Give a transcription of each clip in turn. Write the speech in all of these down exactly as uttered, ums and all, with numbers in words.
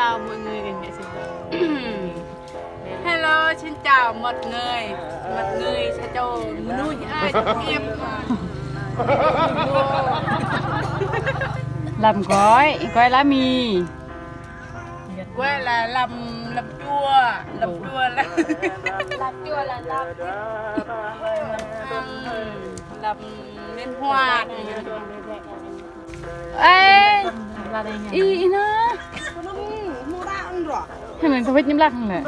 Chào mọi người, xin chào. Hello, xin chào mọi người. Mọi người sa čô mơnuih ai trong em. Lâm gói, gói lá mì. Gói là Lâm, Lâm chua, Lâm chua là Lâm chua là Lâm. Lâm Liên Hoan. Ê, ih, ih nă. Hơnăn tơwĕt ñu ƀlak hăng lĕ.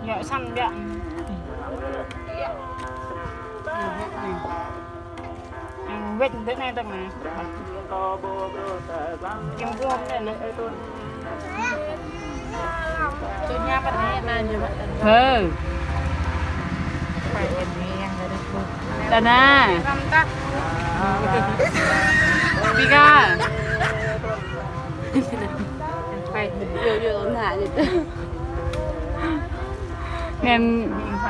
Yă săn biă. Wĕt tơ anai tơ̆ng anai. Kim gum tơ anai. Tui ñu pơ anai, anai ñu pơ anai. Hơ. Tơ anai. Pi ka.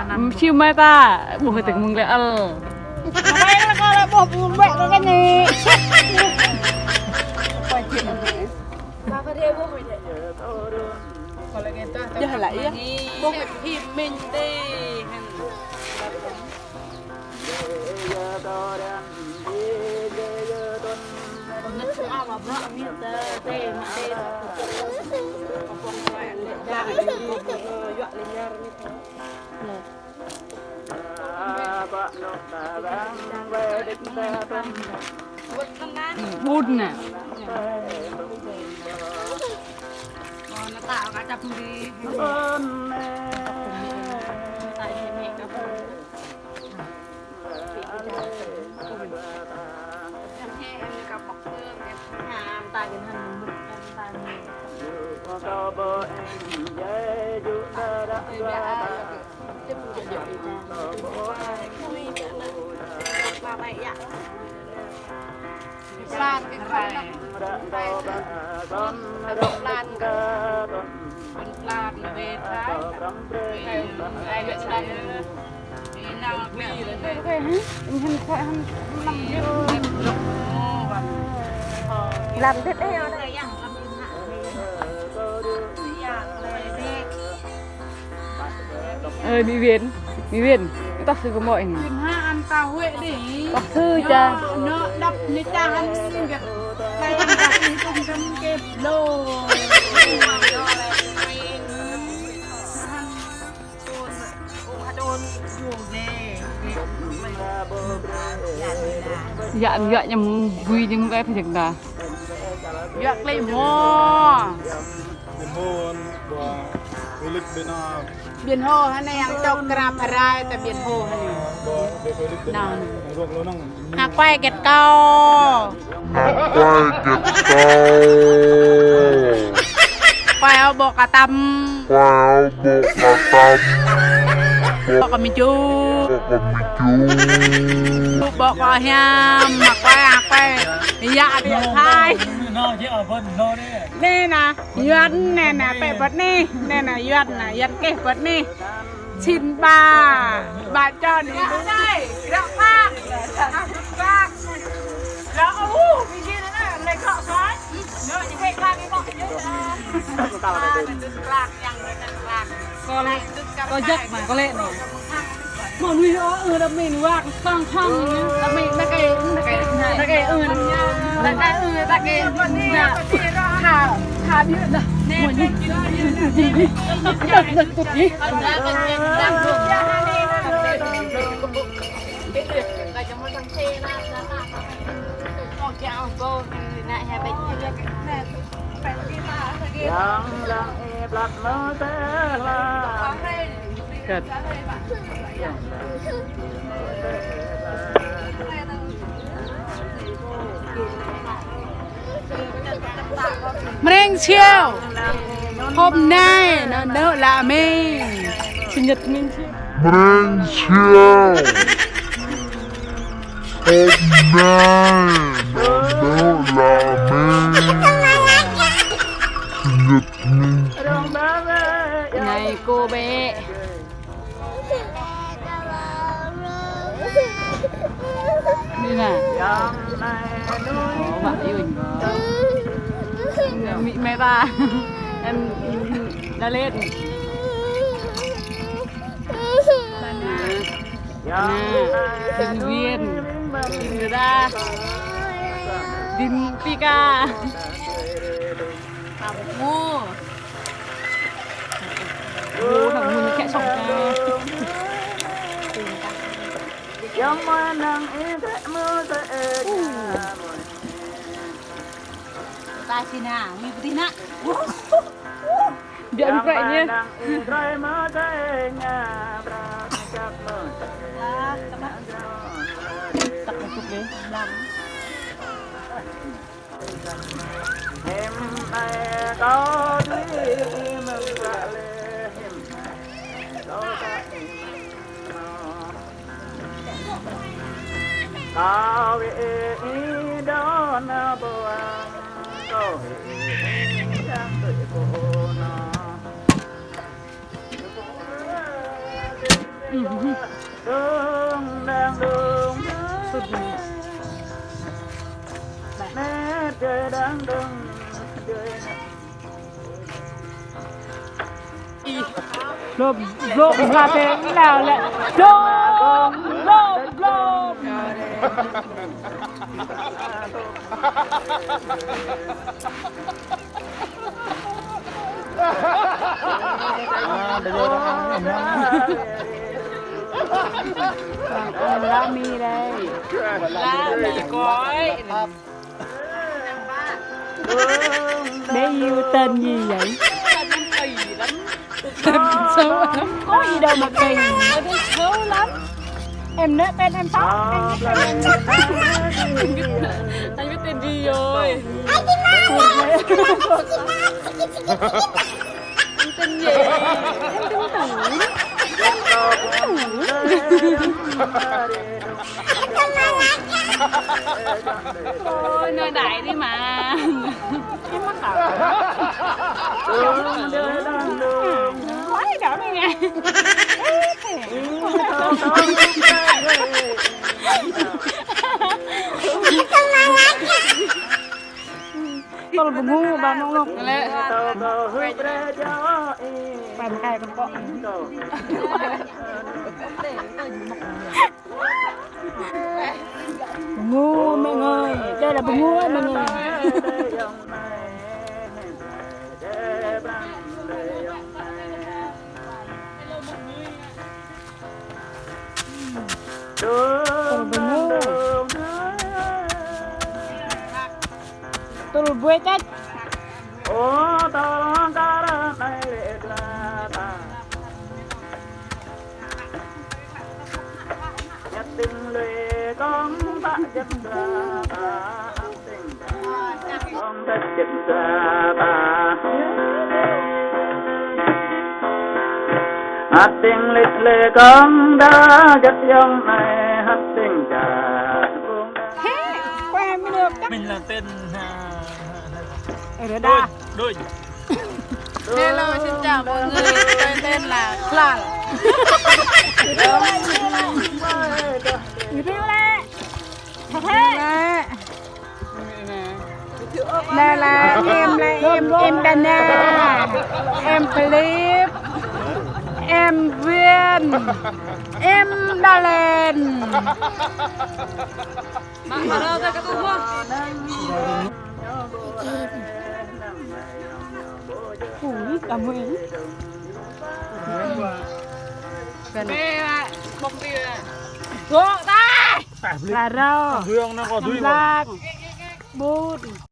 Anŭn, siu mai ta, ƀuh tơ̆ng mơ̆ng lĕ ăl. Apa yang kau lăi ƀuh, ƀuh, ƀuh, kau kan ni. Dah lah, iya. Ƀuh phim mĭn tê. Ƀun nă. Plan kơ krai. Plan kơ. Plan kơ bê krai. Krai, krai, krai. Làm tiếp theo đây. Ơ, Mỹ Viên, Mỹ Viên, tŏk sư kơ mơ̆ anai. Kim ha ăn tao huệ đi. Tŏk sư cha. Nó đập như cha ăn gật. Tay ăn gật thì không chấm kịp lô. Yă, yă ñu mơ̆ng bui ñu mơ̆ng ai pơjăk ta. Yă klei mơ̆. Biển Hồ, Biển Hồ hơnai yang čŏk krăp rai ta Biển Hồ hơnai. Nă. Hă, quay gĕt kâo. Hă, quay gĕt kâo. Quay ôh ƀô̆ kơ tăm. Quay ôh ƀô̆ kơ tăm. Ƀô̆ kơ mơču. Ƀô̆ kơ mơču. Ƀô̆ kơ hiam. Hă, quay, hă, quay. Yă, yă, hai. Anai nă. Yuan anai nă, pĕ bơ̆t anai, anai nă Yuan nă, Yuan keh bơ̆t anai. Xin ba, ba čô anai. Ră phak, ră phak. Ră u, pi jin anai, lĕ kơ sai. Nă, ñu keh phak, keh phak. Kơ lĕ, kơ jăk mă, kơ lĕ nă. Mơnuih ơ, ơ, đa mĭn wak, tong thong, đa mĭn, đa kơi, đa kơi, đa kơi, ơ, đa kơi, ơ, đa kơi, đa, tha, tha biă đa. Mơnuih, đa, đa, tut đi. Mreng siu. Hôm nay nă, nă lă mơ̆ng. Sinh nhật Mreng siu. Mreng siu. Hôm nay nă, nă lă mơ̆ng. Sinh nhật Mreng. Anai kơ bĕ. Đi nă. Ơ, mă Yun. Mĭ mẹ ta. Em, Đà Lạt. Nè. Nè. Đinh Nguyên. Đinh Gra. Đinh Pika. Tao mua. Mua thằng mua những kẻ sống ta. Ta sini, wih putih nak. Dia buka ini. Wah, cepat. Tak masuk deh. Bilang. Blôm, blôm, blôm, blôm, blôm. Ăn lá mi đây. Lá mi gói. Bé yêu tên gì vậy? Tên Thùy lắm. Tên xấu lắm. Có gì đâu mà kỳ. Tên xấu lắm. Em nói tên em xấu. Anh biết tên em xấu. Anh biết tên gì rồi? Anh tên gì? Em tên Thùy. Ôi, nói đại đi mà. Cái mắc cỡ. Quá đi đỡ mày nè. Tơl bơngu ba nong nong. Lĕ. Ba mơkai kơnơ̆ng kŏ. Bơngu mĕ ngơi. Đây là bơngu mĕ ngơi. Tơl bơngu. Tơl bue čăt. Hăt tĭng lĕ lĕ kông đa găt yong nai hăt tĭng ča. Thế, quay mình được. Mình là tên, à, Ở đó đa. Đôi, đôi. Hello, xin chào mọi người. Tôi tên là Klan. Review lĕ. Review lĕ. Thật thế. Đây là em, là em, em Đà Na, em Clip, em Viên, em Đà Lạt. Ui, kamu ini. Bê, bông bia. Gok tai. Laro. Bút.